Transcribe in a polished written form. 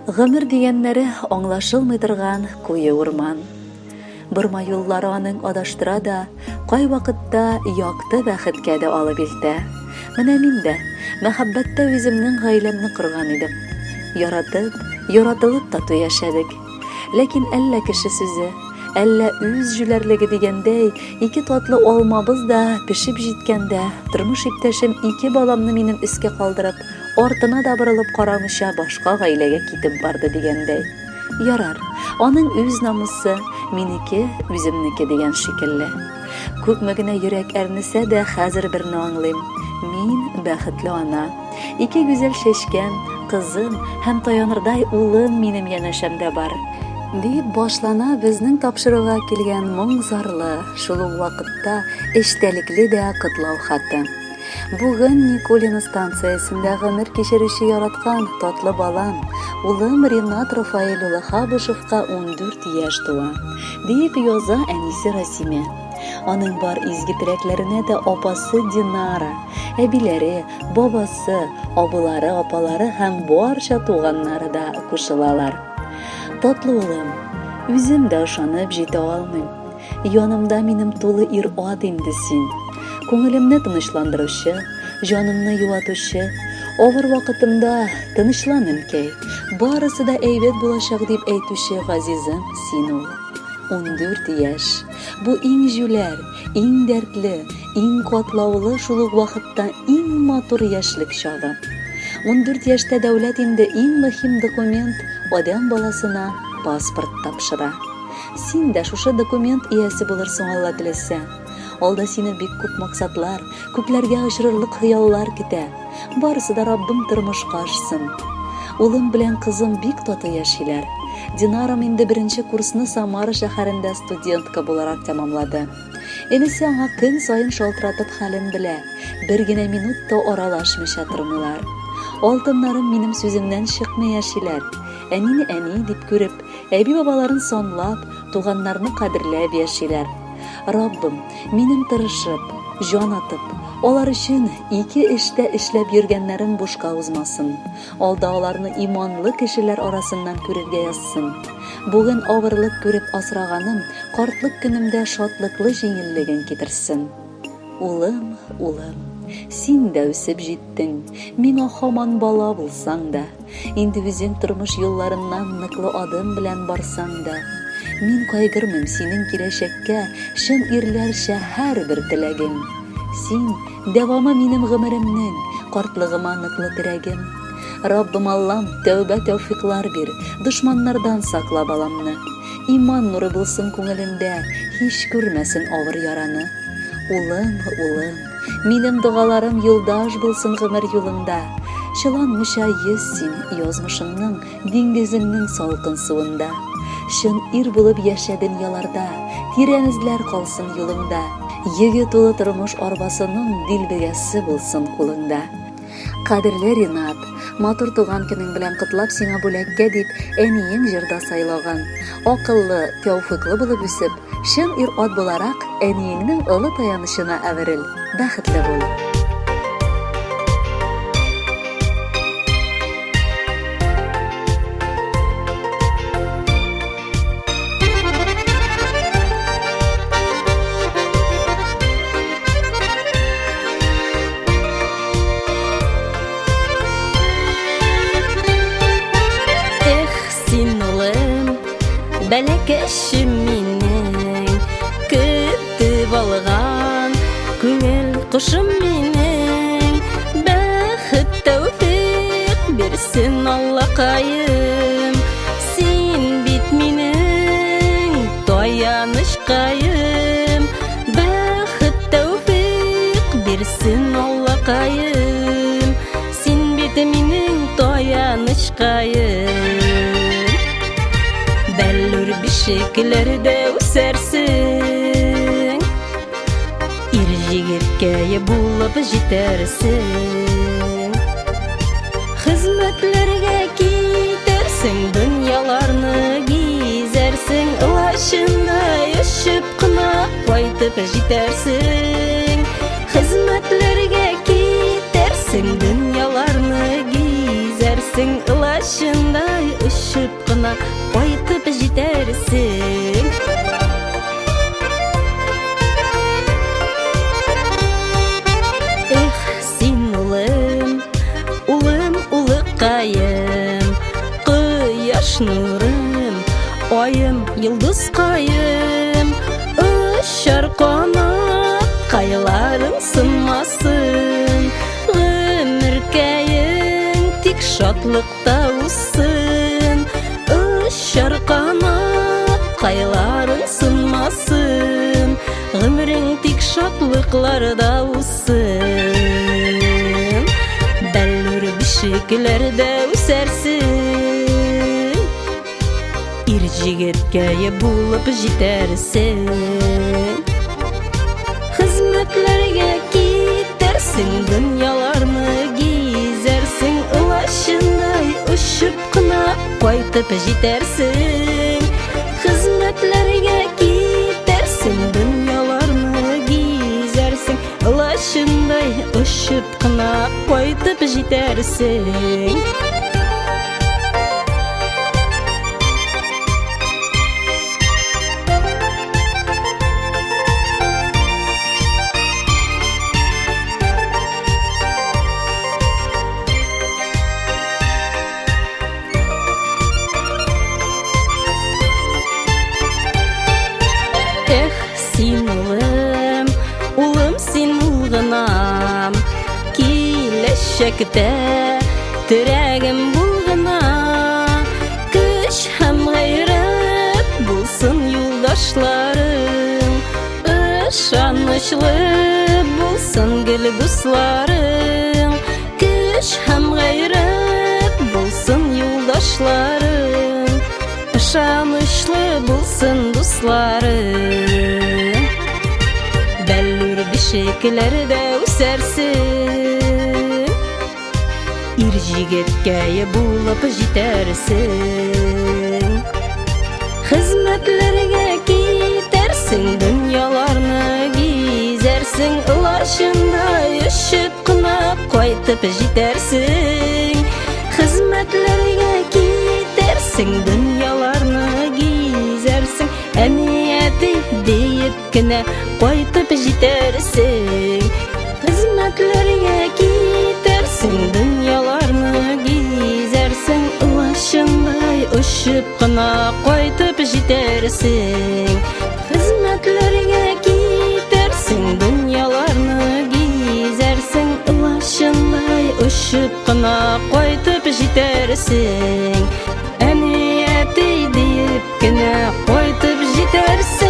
Гомер дигәннәре аңлашылмый торган куе урман. Борма юллары аның адаштыра да, кайвакытта якты бәхеткә дә алып илтә. Менә мин дә мәхәббәттә үземнең гаиләмне корган идем. Яратып, яратылып тату яшәдек. Ләкин әллә кеше сүзе, әллә үз җүләрлеге дигәндәй, ике татлы алмабыз да пешеп җиткәндә, тормыш иптәшем ике баламны минем өскә калдырып, артына да борылып карамыйча башка гаиләгә китеп барды дигәндәй. Ярар, аның үз намусы, минеке, үземнеке дигән шикелле. Күпме генә йөрәк әрнесә дә, хәзер берне аңлыйм. Мин бәхетле ана. Ике гүзәл чәчкәм, кызым һәм таянырдай улым минем янәшәмдә бар. Дип башлана безнең тапшыруга килгән моң-зарлы, шул ук вакытта эчтәлекле дә котлау хаты. Бүген Никулино станциясендә гомер кичерүче яраткан татлы балам, улым Ринат Рафаэль улы Хабышевка 14 яшь тула, диеп яза әнисе Расимә. Аның бар изге теләкләренә дә апасы Динара, әбиләре, бабасы, абылары, апалары һәм барча туганнары да кушылалар. Татлы улым, үзем дә ышанып җитә алмыйм. Янымда минем тулы ир-ат инде син. Күңелемне тынычландыручы, җанымны юатучы, авыр вакытымда тынычлан, әнкәй, барысы да әйбәт булачак дип әйтүче газизым син ул. 14 яшь. Бу иң җүләр, иң дәртле, иң катлаулы, шул ук вакытта иң матур яшьлек чагы. 14 яшьтә дәүләт инде иң мөһим документ, адәм баласына паспорт тапшыра. Син дә шушы документ иясе булырсың, Алла теләсә. Алда сине бик күп максатлар, күкләргә очырырлык хыяллар көтә. Барысы да Раббым тормышка ашсын. Улым белән кызым бик тату яшиләр. Динарам инде беренче курсны Самара шәһәрендә студентка буларак тәмамлады. Энесе аңа көн саен шалтыратып хәлен белә, бер генә минут та аралашмыйча тормыйлар. Алтыннарым минем сүземнән чыкмый яшиләр. Әнине әни дип күреп, Әби-бабаларын санлап, туганнарны кадерләп яшиләр. Раббым, минем тырышып, җан атып, алар өчен ике эштә эшләп йөргәннәрем бушка узмасын. Алда аларны иманлы кешеләр арасыннан күрергә язсын. Бүген авырлык күреп асраганым картлык көнемдә шатлыклы җиңеллеген китерсен. Улым, улым, син дә үсеп җиттең, миңа һаман бала булсаң да. Инде үзең тормыш юлларыннан ныклы адым белән барсаң да, мин кайгырмыйм синең киләчәккә чын ирләрчә һәрбер теләгең. Син, дәвамы минем гомеремнең, картлыгыма ныклы терәгем. Раббым Аллам, тәүбә-тәүфыйклар бир, дошманнардан сакла баламны. Иман нуры булсын күңелендә, һич күрмәсен авыр яраны. Улым, улым! Минем догаларым юлдаш булсын гомер юлыңда. Чыланмыйча йөз син язмышыңның, диңгезеңнең салкын суында. Чын ир булып яшә дөньяларда, тирән эзләр калсын юлыңда. Йөге тулы тормыш арбасының дилбегәсе булсын кулыңда. Кадерле Ринат, матур туган көнең белән котлап сиңа бүләккә дип әниең җырда сайлаган. Акыллы, тәүфыйклы булып үсеп, чын ир-ат буларак әниеңнең олы таянычына әверел, бәхетле бул. Эх, син улым, бәләкәчем минең, көтеп алган күңел кошым минең, бәхет тәүфик бирсен Аллакаем, син бит минең таянычкаем, Бәхет тәүфик бирсен Аллакаем, Син бит минең таянычкаем. Бәллүр бишекләрдә үсәрсең, Ир җегеткәе булып җитәрсең. Хезмәтләргә китәрсең, дөньяларны гизәрсең, Лачындай очып кына кайтып җитәрсең. Хезмәтләргә китәрсең, дөньяларны гизәрсең, Лачындай очып. кайтып җитәрсең. Эх, син улым, улым, улыкаем, кояш нурым, аем, йолдызкаем, очар канат кайларың сынмасын, гомеркәең тик шатлыкта узсын, очар канат кайларың сынмасын, гомерең тик шатлыкларда узсын. Бәллүр бишекләрдә үсәрсең, ир җегеткәе булып җитәрсең. Хезмәтләргә китәрсең, дөньяларны гизәрсең, лачындай очып кына кайтып җитәрсең. Хезмәтләргә китәрсең, дөньяларны гизәрсең, лачындай очып кына кайтып җитәрсең. Эх, син улым, улым син булгынам, киләчәктә терәгем булгына, көч һәм гайрәт булсын юлдашларың, ышанычлы булсын гел дусларың, көч һәм гайрәт булсын юлдашларың, ышанычлы булсын дусларың. Бәллүр бишекләрдә үсәрсең, ир җегеткәе булып җитәрсең. Хезмәтләргә китәрсең, дөньяларны гизәрсең, лачындай очып кына кайтып җитәрсең. Хезмәтләргә китәрсең, дөньяларны гизәрсең, әни әти диеп кенә кайтып җитәрсең. Хезмәтләргә китәрсең, дөньяларны гизәрсең, лачындай очып кына кайтып җитәрсең. Хезмәтләргә китәрсең, дөньяларны гизәрсең, лачындай очып кына кайтып җитәрсең. Әни әти диеп кенә кайтып җитәрсең.